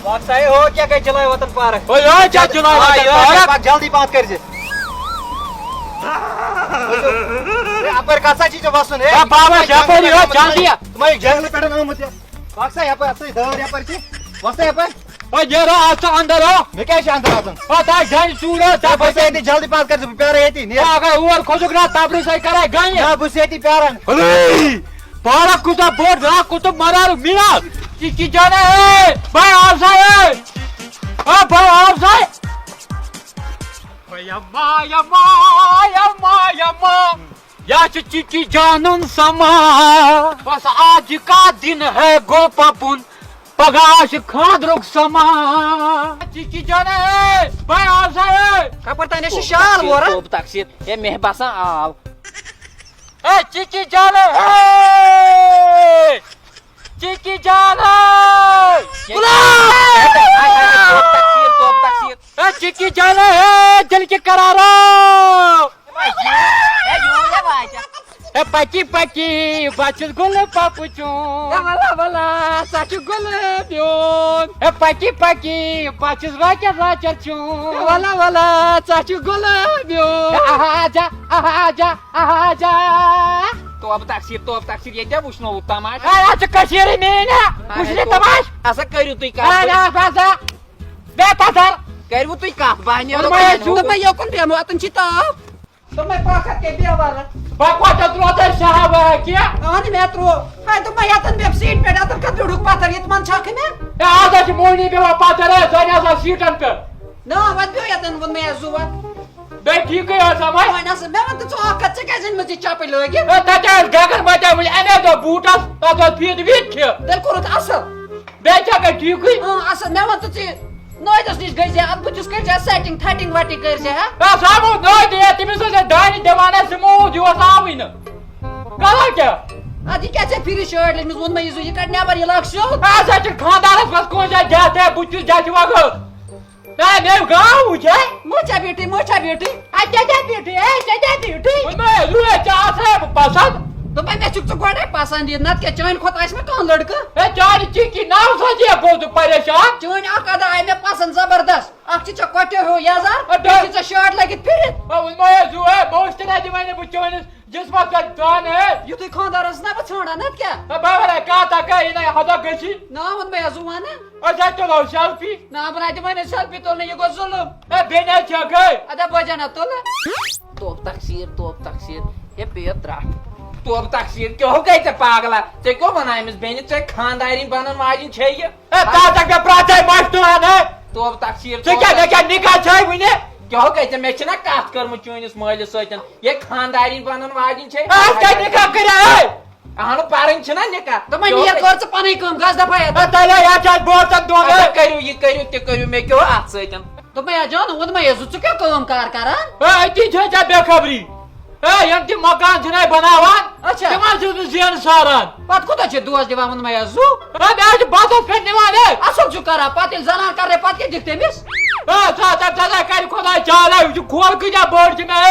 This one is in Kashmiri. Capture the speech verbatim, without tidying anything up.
وقت سا ہے، ہو کیٛاہ گٔے جِلایہِ وطن پارک؟ ہے، ہو کیٛاہ جِلایہِ آ، وطن یہِ پارک؟ پکھ جلدی پہن کٔرۍ زِ۔ ہے، اپٲرۍ کتھ سا چھی ژےٚ وسُن ہے؟ ہے، بابا، یپٲرۍ یہِ، جلدی۔ تِمے جنگلہٕ پٮ۪ٹھ آمُت یہِ۔ پکھ سا یپٲرۍ، اَتھ سا یہِ دٲر یپٲرۍ چھِ۔ وس سا یپٲرۍ۔ ہے، نیرو، آز ژٕ اندر آو۔ مےٚ کیٛازِ چھِ اندر اژُن؟ ہے، تۄہہِ جنہِ ژوٗر حظ، ہے، ژےٚ بس پَزِ ییٚتہِ جلدی پہن کٔرۍ زِ، بہٕ پیارے ییٚتی، نیر۔ ہے، اگر اور کھوٚتُکھ نا، تبرٕ سۭتۍ کرے گنہِ۔ نہ، بہٕ چھُس ییٚتی پیاران۔ ہے، پارک کوٗتاہ بوٚڑ، درٛاو کوٗتاہ مَرار مِنار۔ چِکی جانے، ہے، بھائی آو سا، ہے۔ ہے، بھائی آو سا۔ یما، یما، یما، یما۔ یا چِکی جانُن سما۔ بس آج کا دن ہے گو پپُن، پگاہ چھُ خانٛدرُک سما۔ چِکی جانے، ہے، بھائی آو سا، ہے۔ کپٲرۍ تانۍ ٲسۍ شال ووران؟ توب تقسیٖر، ہے، مےٚ باسان آو۔ ہے، چِکی جانے، ہے۔ چِکی جان ہے۔ ہاے، ہاے، ہاے، توب تقسیٖر، توب تقسیٖر۔ ہے، چِکی جان ہے، دل کے قرارو۔ ہے، پکی پکی، بہٕ چھُس گُلہٕ پَپُچون۔ ہے، وَلا، وَلا، ژٕ چھُکھ گُلہٕ میون۔ ہے، پکی پکی، بہٕ چھُس راکٮ۪ر راچَر چون۔ ہے، وَلا، وَلا، ژٕ چھُکھ گُلہٕ میون۔ ہے، آہا جا، آہا جا، آہا جا۔ توبہٕ تقسیٖر، توبہٕ تقسیٖر، ییٚتہِ وٕچھنووُ تماش۔ ہے، اَتھ چھِ کٔشیٖرِ میٛٲنۍ، ہا۔ وٕچھ نہٕ تماش۔ ہسا کٔرِو تُہۍ کتھ۔ ہے، نہ، بہٕ ہسا، بے تَتھر۔ کٔرِو تُہۍ کتھ، بہٕ ہا نیرو وۄنۍ ما پانہٕ ٲسِو۔ اوکُن۔ دوٚپمَے یوکُن بیٚہمو، اَتَن چھِ تاپھ۔ دوٚپمَے پکھ اَتھ کیٛاہ بیٚہوان۔ بہٕ کوٚت درٛوتَے شاہ بہٕ کیٛاہ؟ اَہَن مےٚ ترٛوو۔ ہے، دوٚپمَے یَتَن بیٚہہ سیٖٹہِ پٮ۪ٹھ، اَتَن کَتھ بیوٗٹھُکھ پَتھر، ییٚتہِ منٛز چھَکھ مےٚ۔ ہے، آز حظ چھِ موہنی بیٚہوان پَتھر، ہے، زَنہِ آسان سیٖٹَن پٮ۪ٹھ۔ نہ، وۄنۍ بیٚہو یَتَن، ووٚن مےٚ یَتھ زُوَن۔ بیٚیہِ ٹھیٖکٕے اوس اَمے۔ وۄنۍ اَصٕل۔ مےٚ وَن تہٕ ژٕ اَکھ کَتھ، ژےٚ کیٛازِ أنۍ مٕژ یہِ چَپٕلۍ لٲگِتھ؟ ہے، تَتہِ ٲس گَگَر مَتیٛامٕتۍ، اَمے دۄہ بوٗٹَس، تَتھ اوس فیٖتہٕ ویٖتہٕ کھٮ۪تھ۔ تیٚلہِ کوٚرُتھ اَصٕل۔ بیٚیہِ چھا کَتہِ ٹھیٖکٕے؟ اۭں، اَصٕل۔ مےٚ وَن تہٕ ژٕ نٲیدَس نِش گٔے زِ اَتھ بٕتھِس کٔرۍ زِ سٮ۪ٹِنٛگ تھَٹِنٛگ وَٹِنٛگ کٔرۍ زِ ہا۔ ہے، سُہ ہا گوٚو نٲیدٕے، تٔمِس ٲس اَتھ دانہِ دِوان حظ سُہ موٗد، یہِ اوس آوٕے نہٕ۔ کَرو کیٛاہ؟ اَدٕ یہِ کیٛاہ ژےٚ پھِرِ شٲٹۍ لٔجمٕژ، ووٚن مےٚ یہِ زُو، یہِ کَڑِ نٮ۪بَر، یہِ لاگ سیوٚد۔ ہے، سا چھِ خانٛدارَس منٛز کُنہِ جایہِ جَتھ ہے، بٕتھِس جَتھِ وَغٲر۔ ہے، مےٚ گاو وٕچھ ہے۔ مٔچھا بیٖٹھٕے، مٔچھا بیٖٹھٕے۔ اے، ژےٚ کیٛاہ بیٖٹھٕے؟ اے، ژےٚ کیٛاہ بیٖٹھٕے؟ وۄنۍ ما روٗد ژےٚ آسہٕ ہا بہٕ پسنٛد؟ دوٚپمَے، مےٚ چھُکھ ژٕ گۄڈَے پسنٛد یہِ، نَتہٕ کیٛاہ چٲنۍ کھۄتہٕ آسہِ مےٚ کانٛہہ لٔڑکہٕ؟ ہے، چانہِ چِکی ناو سۭتۍ ہے گوٚو ژٕ پریشان۔ چٲنۍ اَکھ ادا آیہِ مےٚ پسنٛد زبردست۔ اَکھ چھِ ژےٚ کۄٹھیو ہیوٗ یَزار، اَدٕ بیٚیہِ چھِ ژےٚ شٲٹ لٲگِتھ پھِرِتھ۔ آ، وۄنۍ ما ہے زُو ہے، بہٕ اوسُس تیٚلہِ اَتہِ وَنہِ بہٕ چٲنِس جسمس پٮ۪ٹھ دانہٕ ہے۔ یُتھُے خانٛدارَس نہ بہٕ ژھانٛڈان، نَتہٕ کیٛاہ؟ ہے، بہٕ وَنہٕ ہے کَتھ اَکھ ہے، یہِ نَے ہَتہ گٔژھی۔ نا، ووٚن مےٚ یَزُوانہٕ۔ أسۍ ہا تُلو سیلفی۔ نا، بہٕ نَے دِمَے نہٕ سیلفی تُلنہٕ، یہِ گوٚو ظُلُم۔ ہے، بیٚنہِ حظ چھَکھ ہے۔ اَدٕ بوجا نہ تُلہٕ۔ توب تقسیٖر، توب تقسیٖر۔ ہے، پیٚیَتھ ترٛٹھ۔ توب تقسیٖر، کیٛاہ ہو گٔے ژےٚ پاگلا؟ ژےٚ کیٛاہ وَنان أمِس بیٚنہِ؟ ژےٚ خانٛدارِنۍ بَنَن واجِنۍ چھے یہِ؟ ہے، ژٕ ہسا مےٚ پرٛاژَے مَشتُلان ہے۔ توب تقسیٖر، ژٕ کیٛاہ، توب مےٚ کیٛاہ نِکاح چھے وٕنہِ؟ کیٛاہ ہو گٔے ژےٚ؟ مےٚ چھِنہ کَتھ کٔرمٕژ چٲنِس مٲلِس سۭتۍ؟ یے خانٛدارِنۍ بَنَن واجِنۍ چھے؟ ہے، اَسہِ کَتہِ نِکاح کَرے ہے؟ اَہنُو، پَرٕنۍ چھِنہ نِکاح۔ دوٚپمَے، کیٛاہ ہو نیر گٔے؟ کٔر ژٕ پَنٕنۍ کٲم، گژھ دَفا یَتھ۔ ہے، تَلے، یَتھ چھِ اَسہِ بٲژَن دۄن اَدٕ ہے۔ کٔرِو یہِ، کٔرِو تہِ کٔرِو، مےٚ کیٛاہ ہو اَتھ سۭتۍ؟ دوٚپمَے، یا جان، ووٚنمَے، یہِ زٕ ژٕ کیٛاہ کٲم کار کَران؟ ہے، أتی چھے ژےٚ بے خبری۔ ہے، یِم تہِ مکان چھِنَے بناوان، اچھا۔ تِمن چھُس بہٕ زینہٕ ساران۔ پتہٕ کوٗتاہ چھِ دۄہس دِوان ووٚنمَے، یا زُو؟ ہے، مےٚ حظ چھِ بَتَس پٮ۪ٹھ نِوان، ہے۔ اَصٕل چھُ کَران، پتہٕ ییٚلہِ زنان کَرے، پتہٕ کیٛاہ دِکھ تٔمِس؟ ہے، ژٕ ہسا، ژٕ ہسا کَرِ خۄداے چالاک، وٕچھِ کھۄر کۭتیٛاہ بٔڑ چھِ مےٚ، ہے۔